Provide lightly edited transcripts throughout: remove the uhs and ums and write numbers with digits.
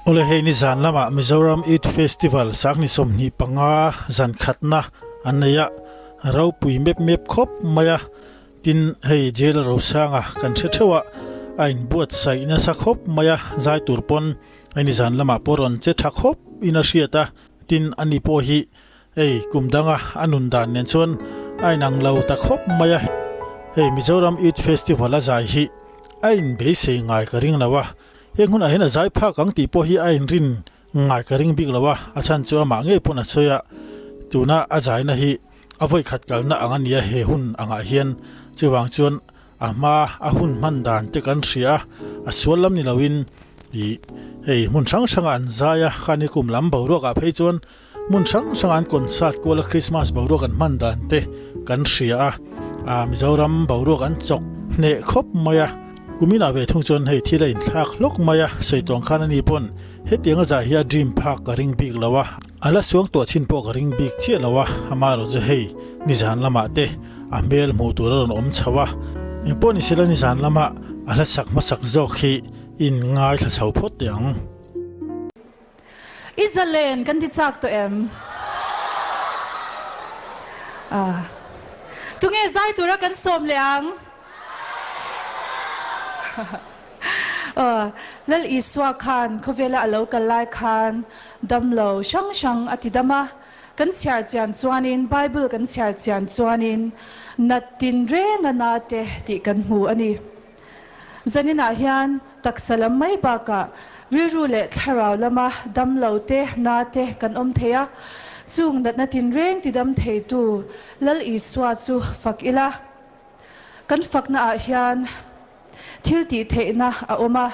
Awle hei nizan lamah Mizoram Youth Festival Sangni 25 zan khatna an nei a, ropui mep mep khawp mai a, tin hei jail rosanga kan hre theuh a, a inbuatsaih nasa khawp mai a, zai tur pawn hei nizan lamah pawh rawn che tha khawp in a hriat a, tin ani pawh hi hei kum danga a nun dan nen chuan a inang lo ta khawp mai a, hei Mizoram Youth Festival a zai hi a inbeisei ngai ka ring lo a. Heng hunah hian a zai phak ang tih pawh hi a inrin ngai ka ring bik lo a, a chhan chu amah ngei pawn a sawi a, tuna a zaina hi a vawi khat kalna ang a nia he hun angah hian chuvang chuan a hma a hun hman dan te kan hria a, a sual lam ni loin ih hei hmun hrang hrangah an zai a, khani kum lam boruakah phei chuan hmun hrang hrangah an concert kual a Christmas boruak an hman dan te kan hria a, ah Mizoram boruak an chawk hneh khawp mai a, kuminah ve thung chuan hei thil a inthlak hlawk mai a, sawi tawng khan ani pawn hetiang a zah hi a dream phak ka ring bik lo a, a la suang tuah chin pawh ka ring bik chiah lo a, amaherawh chu hei nizan lamah te a hmel hmuh tur a rawn awm chho a, engpawh ni sela nizan lama a hla sak hmasak zawk hi in ngaithla chho phawt teh ang. I zalen kan ti chak tawh em? Ah. Tunge zai tura kan sawm leh ang? Aw, Lal Isua khan khawvela a lo kal lai khan damlo hrang hrang a ti dam a. Kan chhiar chian chuanin, Bible kan chhiar chian chuanin nat tin reng a na te tih kan hmu a ni. Zaninah hian taksa lam mai bakah rilru leh thlarau lama damlo te, na te kan awm thei a, chung natna tinreng tidam theitu Lal Isua chu fak ila. Kan faknaah hian thil tih theihna a awm a.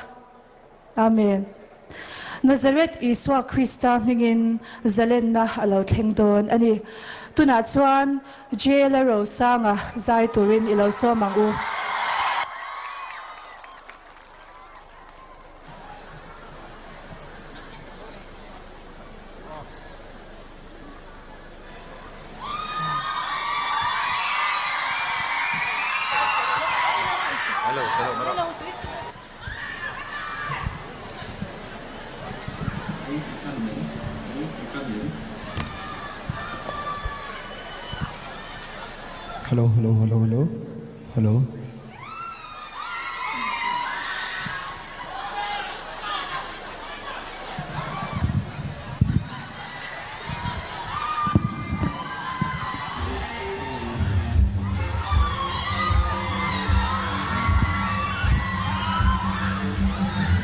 Amen. Nazareth Isua Krista hmingin zalenna a lo thleng dawn a ni. Tunah chuan Jail a Rosanga zai turin i lo sawm ang u. Hello hello hello hello hello.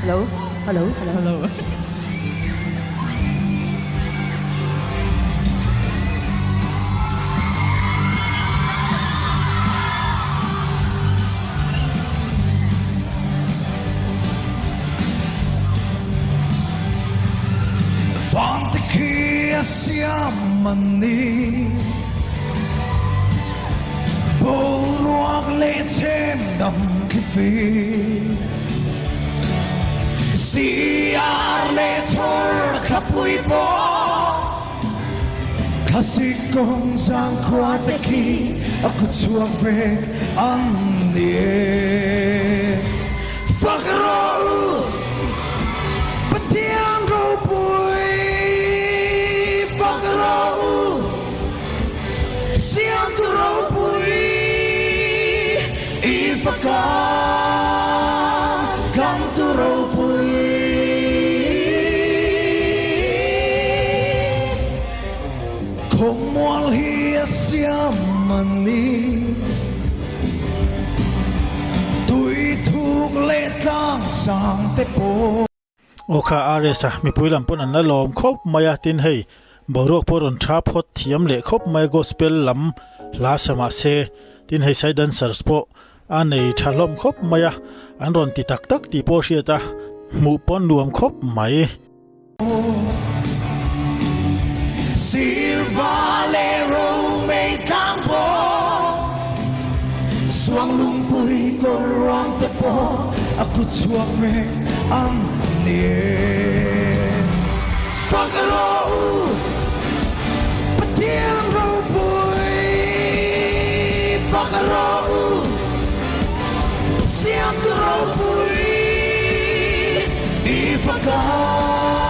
Hello hello hello hello. Vante khi a siam an ni Boruak leh chhem dam thlifim Siar leh chhawr thlapui pawh Thlasik kawng zangkhua te khi a kut chhuak vek an ni e. Fak rawh u Pathian ropui, fak rawh u Siamtu ropui, i fakang tlangtu ropui. Khawmual hi a siam a ni. Tui thuk leh tlang sang te pawh. Aw kha RS a mipui lam pawn an la lawm khawp mai a, tin hei boruak pawh rawn tha phawt thiam leh khawp mai a gospel lam hla sa mah se, tin hei sai dancers pawh a nei tha hlawm khawp mai a, an rawn ti tak tak tih pawh hriat a hmuh pawn nuam khawp mai. Sirva leh Romei tlang pawh Suang lungpui kawr ruang te pawh a kut chhuak vek an ni e. Fak rawh u Pathian ropui, fak rawh u Siamtu ropui i fak ang.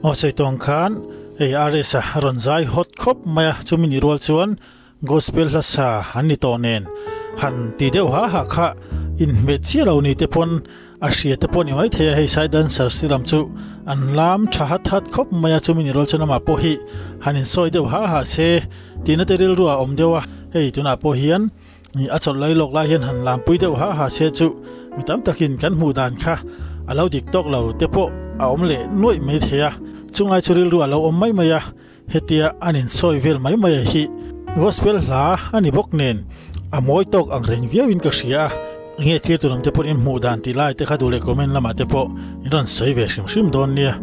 Aw sawi tawng khan hei RS a rawn zai hot khawp mai a, chumi ni rual chuan Gospel hla sa an ni tawh nen han ti deuh ha ha kha inhmeh chiah lo ni te pawn a hria te pawh ni mai thei a, hei side dancers te lam chu an lam tha hat hat khawp mai a, chumi ni rual chuan amah pawh hi han insawi deuh ha ha se tihna te rilru a awm deuh a, hei tunah pawh hian a chawlh lai lawk lai hian han lampui deuh ha ha se chu mi tam takin kan hmuh dan kha a lo dik tawk lo te pawh a awm leh nuaih mai thei a, chunglai chu rilru a lo awm mai mai a, hetia an insawi vel mai mai a hi gospel hla a ni bawk nen a mawi tawk ang reng viau in ka hria a, enge thlir tur ang te pawhin in hmuh dan tih lai te kha duh leh comment lamah te pawh in rawn sawi ve hrim hrim dawn nia.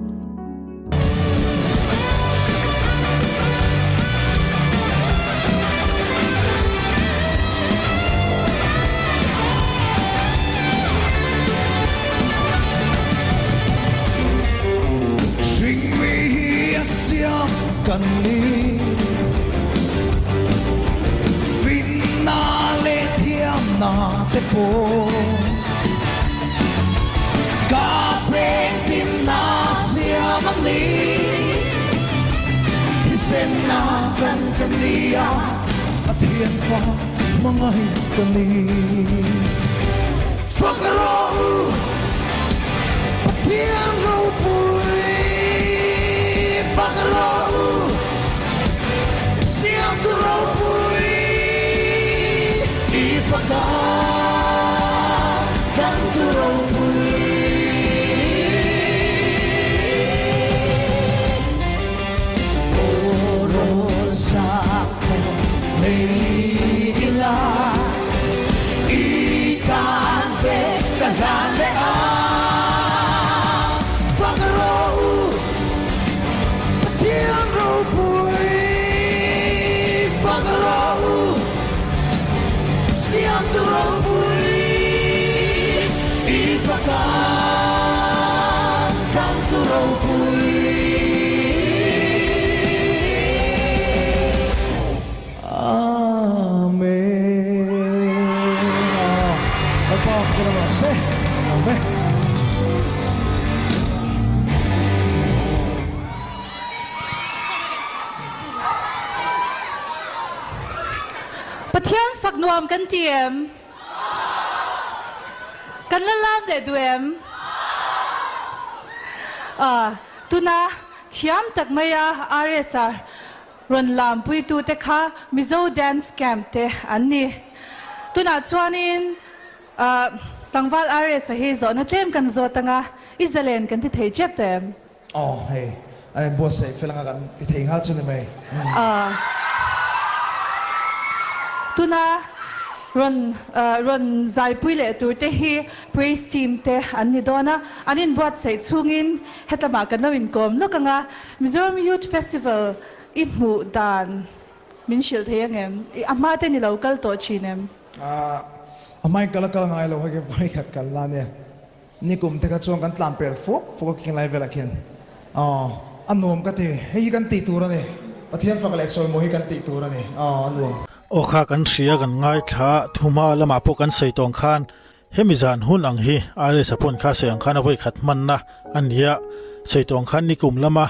Hringmi hi a siam kan ni. Finna leh thiamna te pawh ka pengtinna siam a ni. Thisenna kan ka ni a, Pathian fa hmangaih ka ni. Fak rawh u Pathian ropui, fak rawh u Siamtu ropui, i faka tlantu ropui. Aw rawn sakhaw nei ila. I tan ve ka hlan leh a. Fak rawh u Pathian ropui, fak rawh u Siamtu ropui, i fak a Tangtu ropui. Amen. Lalpa ka ram ah se. Amen. Pathian fak nuam kan ti em? Kan la lam leh duh em? Tuna thiam tak mai a RS-a Rawn lampuitute kha Mizo Dance Camp te an ni. Tunah chuanin tlangval RS-a hi zawhna tlem kan zawt anga i zalen kan ti thei tep tawh em? Aw hei, an inbuatsaih fel anga kan ti thei nghal chu ni mai. Tuna rawn rawn zaipui leh tur te hi Praise Team te an ni dawn a, an inbuatsaih chhungin hetlama kan lo inkawm lawk anga Mizoram Youth Festival i hmuh dan min hrilh thei ang em? I a hma ten i lo kal tawh thin em? A hmain kal a kal ngai lo hei vawi khat kal la nia. Nikum te kha chuan kan tlan pel fuk fuk a king lai velah khian aw a nuam ka ti. Hei hi kan tih tur a ni. Pathian fak leh sawimawi hi kan tih tur a ni. Aw a nuam. Aw kha kan hria kan ngaithla thuma lamah pawh kan sawi tawng khan Hemi zan hun ang hi RS a pawn kha sawi ang khan a vawi khat hmanna a ni a, sawi tawh ang khan nikum lama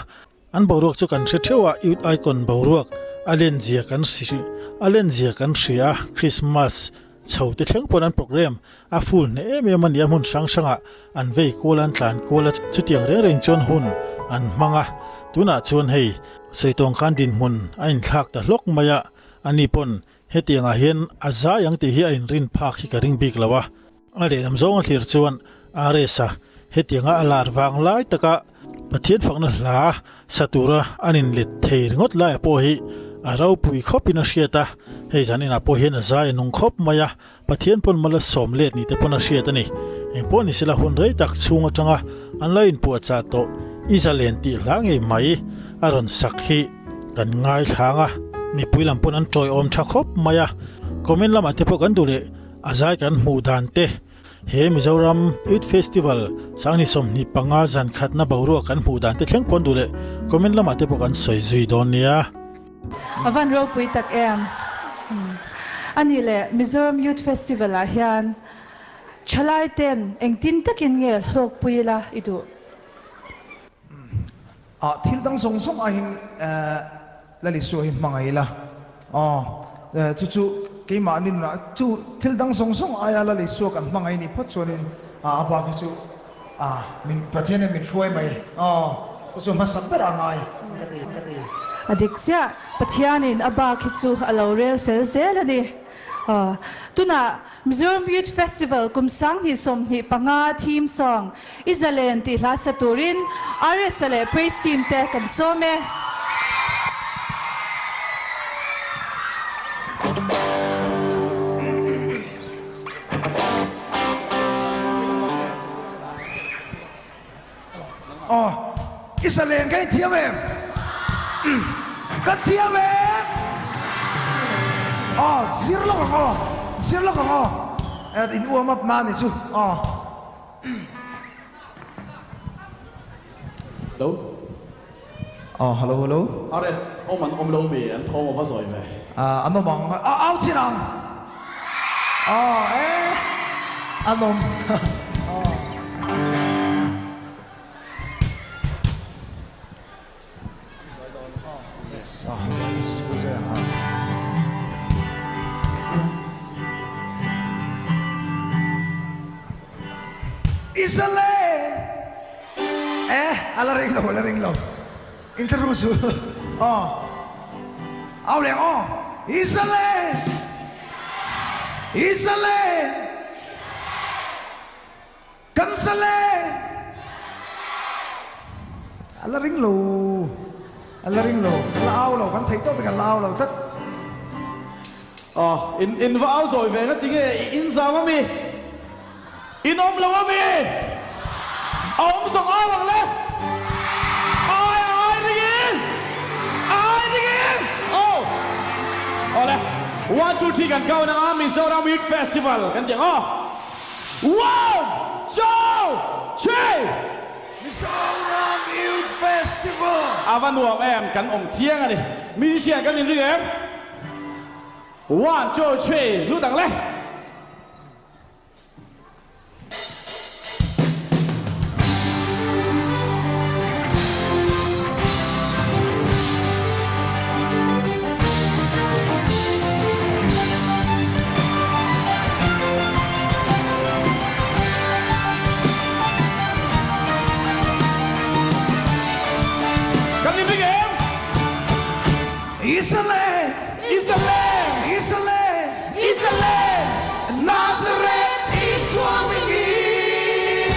an boruak chu kan hre theuh a, Youth Icon boruak a len zia kan a len zia kan hria a, Christmas chho te thleng pawn an program a full hneh em em a ni a, hmun hrang hrangah an vei kual a, an tlan kual a, chutiang reng reng chuan hun an hmang a, tunah chuan hei sawi tawh ang khan dinhmun a inthlak ta hlawk mai a, ani pawn Hetiangah hian a zai ang tih hi a inrin phak hi ka ring bik lo a, a lehlam zawng a thlir chuan RS-a hetianga a lar vang lai taka Pathian fakna hla sa tura an inlet thei ringawt laia pawh hi a ropui khawpin a hriat a, hei zan inah pawh hian a zai a nung khawp mai a, Pathian pawn mal a sawm let ni te pawn a hriat a ni. Engpawh ni sela hun rei tak chhung atanga an lo inpuahchah tawh i zalen tih hla ngei mai a rawn sak hi kan ngaithlang a, mipui lam pawn an tawiawm tha khawp mai a, comment lamah te pawh kan duh leh a zai kan hmuh dan te he Mizoram Youth Festival Sangni 25 zan khatna boruak kan hmuh dan te thleng pawn duh leh comment lamah te pawh kan sawi zui dawn nia. A van ropui tak em. A nih leh Mizoram Youth Festival ah hian thalai ten engtin takin nge hlawkpui ila i duh? Ah thil dang zawng zawng aiin Lal Isua hi hmangaih ila aw chu chu keimahni nunah chu thil dang zawng zawng aia Lal Isua kan hmangaih nih phawt chuanin a bak hi chu ah min Pathian hian min hruai mai aw chu chu hmasa ber a ngai ka ti ka ti. A dik chiah, Pathianin a bak hi chu a lo rel fel zel a ni. Tunah Mizoram Youth Festival kum 2025 theme song I Zalen tih hla sa turin RSA leh Praise Team te kan sawm e. Aw, i zalen ka inthiam em? Ka thiam em? Aw, zir lawk ang aw, zir lawk ang aw. In uam up na ni chu aw. Hello. Aw, hello, hello. RS, awm an awm lo mi, an thawm a va zawi ve. An awm ang, a au chin ang. Aw, e, an awm. Aw. Israel eh a la ring lo a la ring lo interview chu aw au leh aw Israel Israel Kan sa le! A la ring lo, a la ring lo, kan la au lo, kan theih tawp in kan la au lo tlat. Aw, in in va au zawi ve nga ti nge i in zam a mi? In awm lo a mi? A awm zawng au ang le! Ai ai ring in! Ai ring in! Aw! Aw le, one two three kan count ang a, Mizoram Youth Festival kan ti ang aw! One, two, three! Mizoram Youth Festival! A va nuam em, kan awm chiang a ni. Musician kan inring em? One, two, three, lut ang le! Kan inring em? Israel! Israel! Israel! Israel! Nazareth Isua mingin!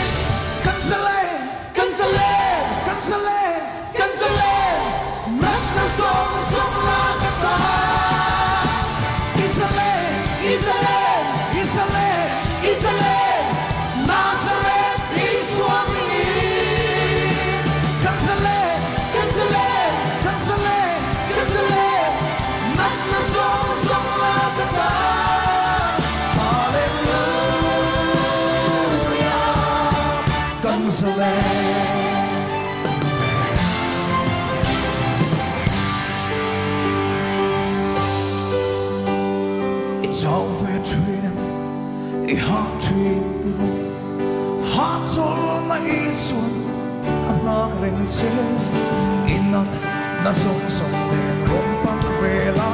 Kan zalen! Kan zalen! Kan zalen! Kan zalen! Natna zawng zawng lak ata. I zalen! I zalen! I zalen! I zalen! Nazareth Isua mingin. Kan zalen! Kan zalen! Kan zalen! Kan zalen! Natna zawng zawng lak ata. Hallelujah! Kan zalen! I chau ve thin em, i hah thin tiraw? Hahchawlna Isuan a nghak reng che. I nat na zawng zawng nen rawn pan ve la,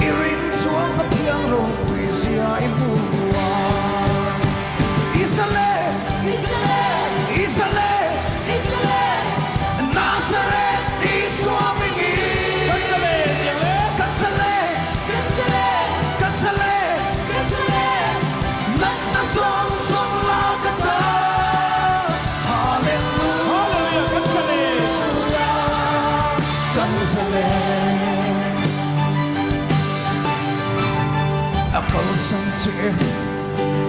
i rin chuan Pathian ropui zia i hmu a. Israel, Israel, Israel, Israel, Nazareth Isua mingin. Kan zalen tiang le. Kan zalen, kan zalen, kan zalen, kan zalen. Natna zawng zawng la ka ta. Hallelujah, Hallelujah, kan zalen. Kan zalen. A kalsan che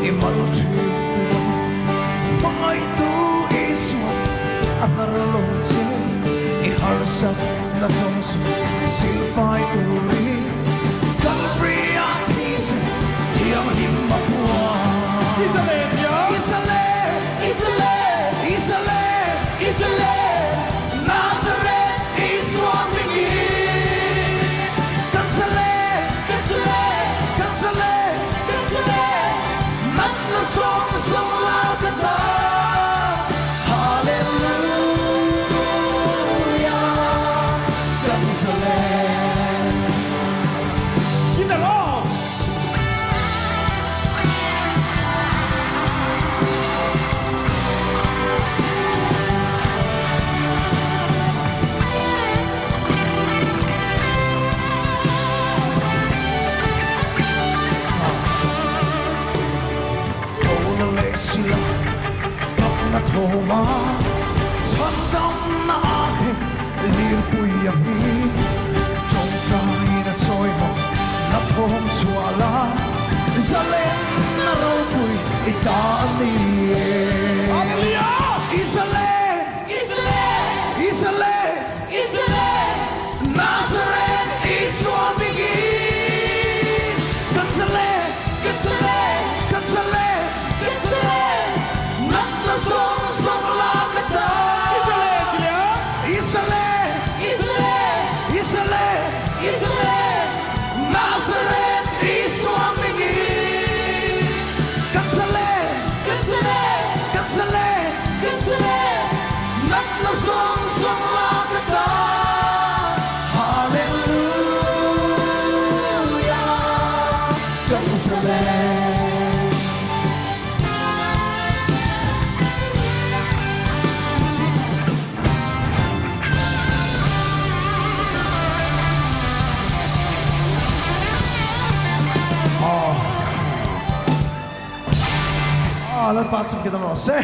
i mal thin tiraw Hmangaihtu Isua a hnar lo che i harsat na zawng zawng silfai turin Calvary-a thisen thianghlim a puang I zalen nia I zalen I zalen I zalen I zalen Nazareth Isua hmingin Kan zalen Kan zalen Kan zalen Kan zalen Natna zawng zawng la ka ta. Hallelujah. sila fakna thawma chhandamna a thleng lirpui a hming tawngtaina chawimaw na thawm chhuah la zalenna ropui i ta a ni e. I zalen! I zalen! Nazareth Isua mingin kan zalen! Kan zalen! Natna zawng zawng la ka ta. I zalen! I zalen! Nazareth Isua mingin kan zalen! Kan zalen! Natna zawng zawng la ka ta. Hallelujah kan zalen. Aw Lalpa chu ka dam rawh se.